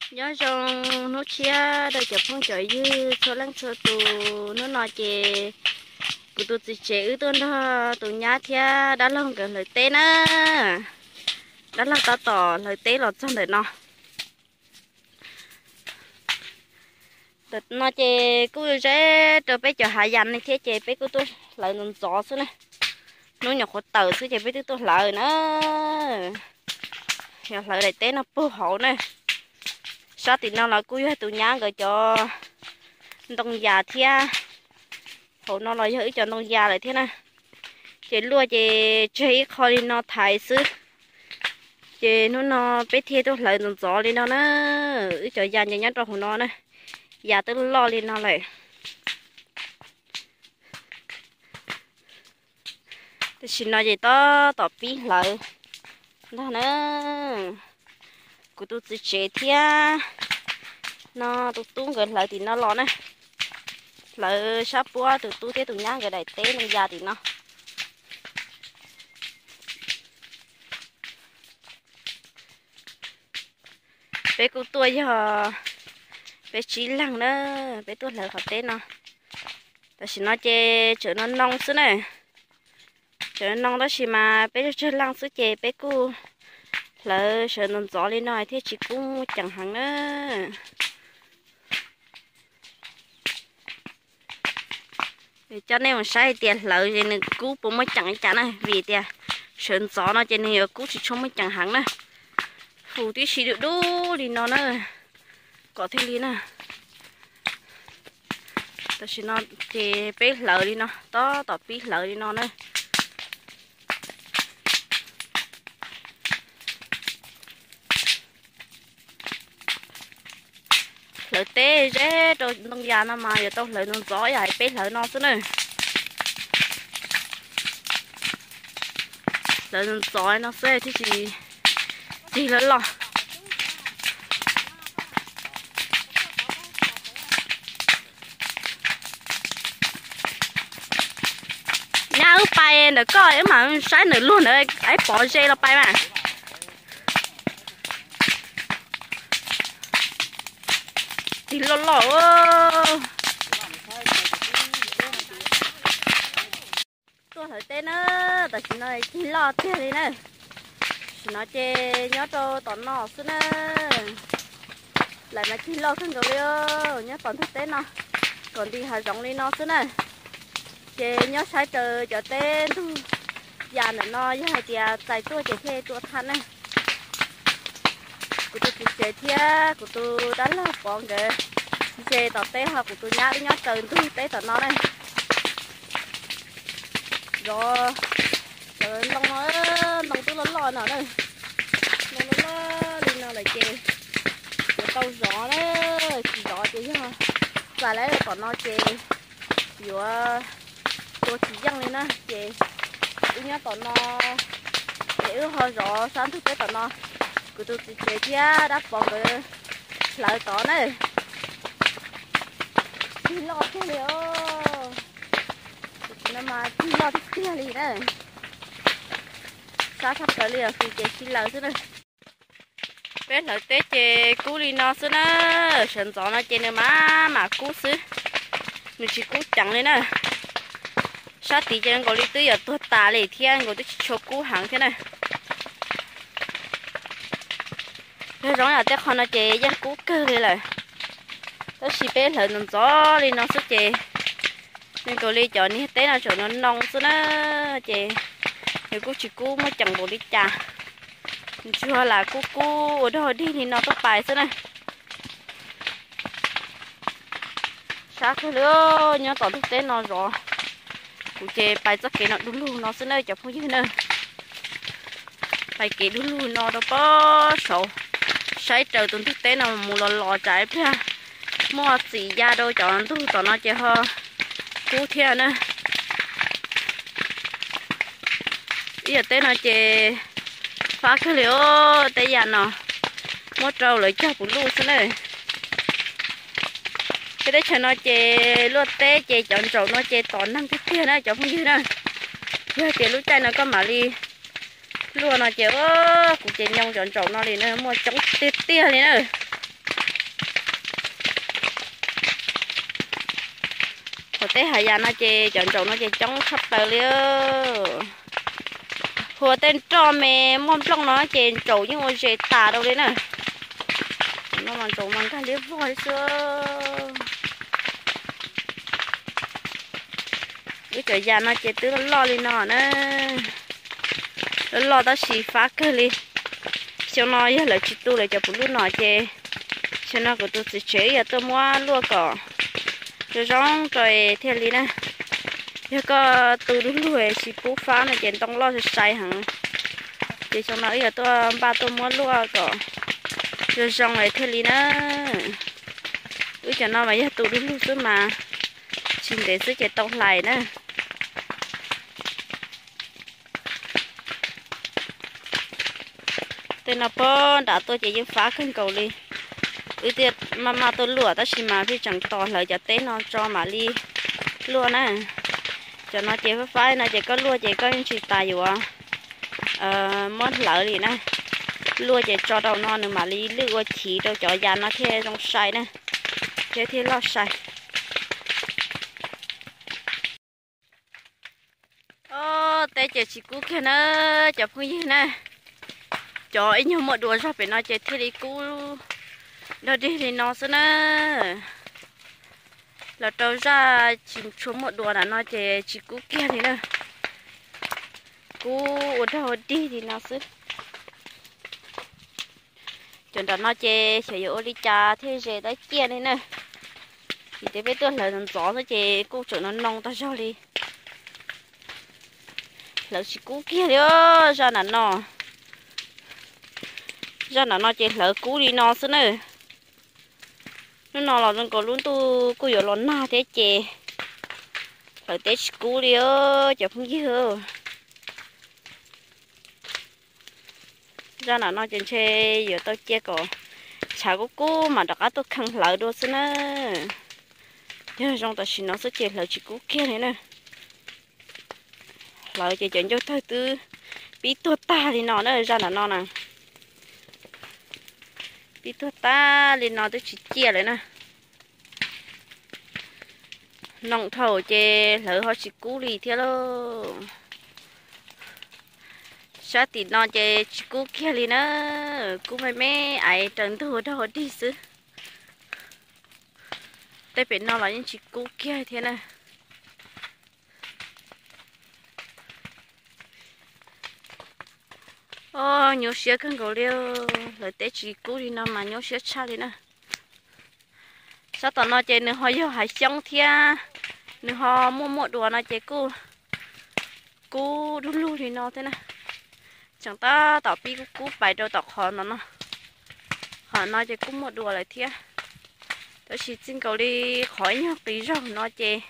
Nyob zoo hnub tshiab rau cov phooj cov ywg txhua leej txhua tus. Hnub no ces kuv tus txiv tsev wb tuaj nrog tus nyab thiab dab laug nkawd hlawv teb na. Dab laug tab tom hlawv teb los txog ntawm no. Ntawm no ces kuj ze rau peb cov hav yas li thiab ces peb kuj tuaj hlawv ntxov ntxov xwb na. Hnub nyuam qhuav tawm xwb ces peb twb tuaj hlawv na. Yog hlawv daim teb no puag hauv na. Sab tim no los kuj yog tus nyab nkawd cov ntoo yas thiab. Hauv no los yog wb cov ntoo yas lawm thiab na. Ces luaj ces tseg ib qho li no thaiv xwb. Ces hnub no peb thiaj tuaj hlawv ntxov ntxov li no na. Wb cov yas ces nyob rau hauv no na. Yas twb loj li no lawm. Tam sim no ces tab tom pib hlawv ntag na. Kuv tus txiv tsev thiab no tus tub nkawd hlawv tim no los na. Hlawv sab puab tus tub thiab tus nyab nkawd daim teb ntoo yas tim no. Peb kuj tuaj yog peb tsib leeg na, peb tuaj hlawv qhov teb no. Tam sim no ces tseem no noo xwb na. Tseem no noo tab sis mas peb tsawg leej xwb ces peb kuj hlawv sawv ntxov ntxov li no thiaj tsis kub muaj ceem heev na. Coj nej mus saib hais tias hlawv es nws kub puas muaj ceem li cas na, vim tias sawv ntxov no ces nws yuav kub tsis tshua muaj ceem heev na. Fus tib si dub dub li no na, kom thiaj li na. Tam sim no ces peb hlawv li no, tab tom pib hlawv li no na. Hlawv teb ze rau ntoo yas no mas yuav tau hlawv ntxov ntxov yam peb hlawv no xwb na. Hlawv ntxov ntxov no xwb thiaj tsis txig loj loj. Nyab, wb pais ntawm koj wb mam saib ntawm luag ntawd es pov ze los pais mas. Tig loj loj. Tuaj hlawv teb na, tam sim no tig loj tiag li na. Tam sim no ces nyob rau tom no xwb na. Lawv mas tig loj kawg nkaus li, nyob tom ntug teb no, kom nti hav zoov li no xwb na. Ces nyob saib raws cov teb ntug yas ntawm no yog hais tias txais tuaj ces thiaj tua thaj na. Kuv tus txiv tsev thiab kuv tus dab laug Pov nkawd ze tom teb ho kuv tus nyab wb nyob raws ntug teb tom no na. Zov cov ntoo, ntoo twb loj loj no na. Ntoo loj loj li no lawm ces yuav tau zov na, tsis zov ces yog txais lawm tom no ces yuav tua tsis yeej li na. Ces wb nyob tom no ces wb ho zov sab ntug teb tom no, kuv tus txiv tsev thiab dab Pov nkawd hlawv tod na. Tig loj tiag li os. Tam sim no mas tig loj tiag tiag li na. Sab tshaj plaws li os, ces sib laws xwb na. Peb hlawv teb ces kub li no xwb na. Sawv ntxov no ces nws mam mam kub xwb, nws tsis kub ceev li na. Sab tid ces nkaus li twb yuav tuag tas li thiab, nkaus twb tsis tshua kub heev thiab na. Yog zoo yam tej qho no ces yeej kub kawg li lawm, tab sis peb hlawv ntxov ntxov li no xwb ces nws nkaus li cov niag teb no tseem no noo xwb na, ces nws kuj tsis kub muaj ceem npaum li cas. Ntsuag lam kub kub ua dog dig li no tuaj pais xwb na. Sab kawg li, nyob tom ntug teb no zov. Kuv ces pais txoj kev no du lug no xwb na cov phooj ywg na. Pais kev du lug no rau pob saud, saib raws tus ntug teb no mus los los tsam ib pliag muaj txim ya rau cov ntug tom no ces ho kub thiab na. Ib yam teb no ces fab kawg li os, teb yam no muab rau lawv cog puv luj xwb na. Peb teb chaws no ces luaj teb ces cov ntsaum no ces tom neeg tiag tiag na cov phooj ywg na. Yog tias lub caij no koj mam li luaj no ces kuv ces nyoo cov ntsaum no li na, muaj coob tiag tiag li na. Teb hav yas no ces cov ntsaum no ces coob tshaj plaws li. Hu ua tej roj me muaj nplooj no ces ntsaum yeej ua zes tas rau li na. Ntsaum mas nkag liab vog li xwb. Wb cov yas no ces twb loj loj li no na. Loj loj tab sis fab kawg li. Xyoo no yog lawv tsis tu lawv cov puv luj no ces xyoo no kuv tus txiv tsev wb yuav tuaj muab luaj kom zoo zoo rau thiaj li na. Yog koj tu du lug tsis pub fab no ces ntoo loj sai sai heev. Ces xyoo no wb yuav tuaj npaj tuaj muab luaj kom zoo zoo thiaj li na. Wb cov no mas yog tu du lug xwb mas tsis ntev xwb ces tau hlais na. Tej no pog nram tuaj ces yeej fab kawg nkaus li. Wb thiaj maj maj tuaj luaj tab sis mas pheej tseem tos hlawv cov teb no tso mam li luaj na. Cov no ces fab fab no ces koj luaj ces koj yeej tsis tas yuav muab hlawv li na. Luaj ces tso rau no nws mam li lwj ua chiv rau cov yas no thiaj zoo sai na, thiab thiaj loj sai. Ob, teb ces tsis kub kiag na cov phooj ywg na. Cov ib nyuag muaj dua zog pem no ces thiaj li kub dog dig li no xwb na. Los rau zaj tsis tshua muaj dua nram no ces tsis kub kiag li na. Kub ua dog ua dig li no xwb. Cov nram no ces xyov yuav ua li cas thiaj ze tab ciaj li na. Vim tias peb tuaj hlawv ntxov ntxov xwb ces kuj tseem no noo tag zog li. Hlawv tsis kub kiag li. Zaj nram no, zaj nram no ces hlawv kub li no xwb na. Hnub no los zoo nkaus lub ntuj kuj yuav los nag thiab ces hlawv teb tsis kub li cov phooj ywg. Zaj nram no ces ntshe yuav tau cia kom tshav kub kub mam rov qab tuaj kheej hlawv dua xwb na. Yog zoo tam sim no xwb ces hlawv tsis kub kiag li na. Hlawv ces cov ncauj tawg twb pib tuag tag li no na, zaj nram no na. Pib tuag tag li no twb tsis ciaj lawm na. Noo dhau ces hlawv ho tsis kub li thiab lauj. Sab tim no ces tsis kub kiag li na, kub me me aiv raws ntug dog dig xwb. Tej pem no los yeej tsis kub kiag thiab na. Ob, nyuaj siab kawg nkaus li, hlawv teb tsis kub li no mas nyuaj siab tshaj li na. Sab tom no ces nws ho yog hav xyoob thiab, nws ho muaj muaj dua no ces kuj kub du lug li no thiab na. Tseem tab tom pib kub kub pais rau tom qhov no no, qhov no ces kuj muaj dua lawm thiab. Tab sis txij nkaus li qhov ib nyuag qis zaug no ces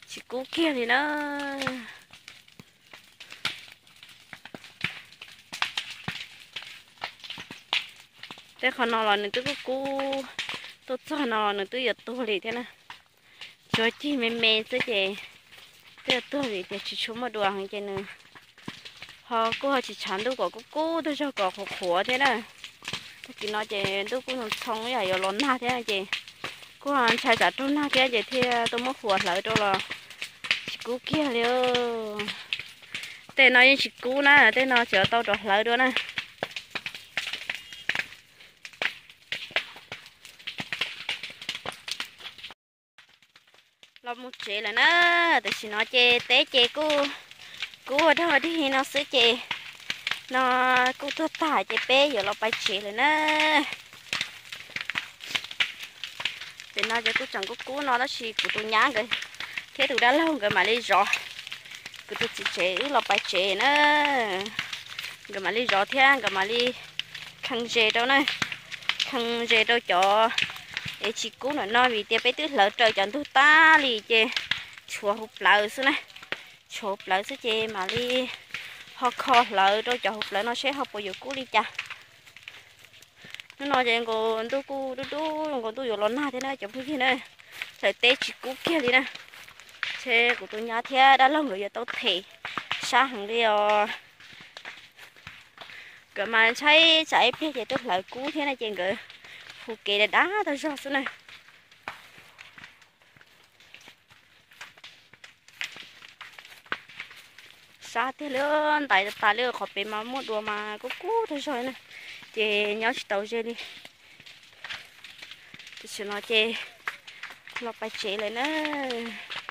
tsis kub kiag li na. Tej qhov no los nws twb kub kub, tuaj txog no los nws twb yuav tuag li thiab na. Tsuas cig me me xwb ces twb yuav tuag li tias tsis tshua muaj dua heev ces nws ho kuj ho tsis tshav ntuj kom kub kub tag zog kom qhuav qhuav thiab na. Tag kis no ces ntuj kuj txhoov yam yuav los nag thiab ces kuj ntshai tsam raug nag thiab ces thiaj tuaj muab huas hlawv rau los tsis kub kiag li. Tej no yeej tsis kub na, tej no tseem tau rov hlawv dua na. Los mus tsev lawm na, tam sim no ces teb ces kuj kub ua dog dig no xwb ces no kuj tuag tag ces peb yuav los pais tsev lawm na. Pem no ces kuj tseem kub kub no tab sis kuv tus nyab nkawd thiab tus dab laug nkawd mam li zov, kuv tus txiv tsev wb los pais tsev na. Nkawd mam li zov thiab nkawd mam li khee zes rau na, khee zes rau cov es tsis kub ntawm no vim tias peb twb hlawv raws cov ntug tag li ces tshuav hauv plawv xwb na, tshuav hauv plawv xwb ces mam li ho kho hlawv rau cov hauv plawv no seb ho puas yuav kub li cas. Hnub no ces nkaus ntuj kuj dub dub, nkaus ntuj yuav los nag thiab na cov phooj ywg na, hlawv teb tsis kub kiag li na. Ntshe kuv tus nyab thiab dab laug nkawd yuav tau them sab heev li os. Nkawd mas ntshai tsam ib pliag ces tuaj hlawv kub thiab na ces nkawd hu kev dav dav tag zog xwb na. Sab tiag li, ntais tas li, qhov pem mas muaj dua mas kub kub tag zog na, ces nyob tsis tau ze li. Tam sim no ces los pais tsev lawm na.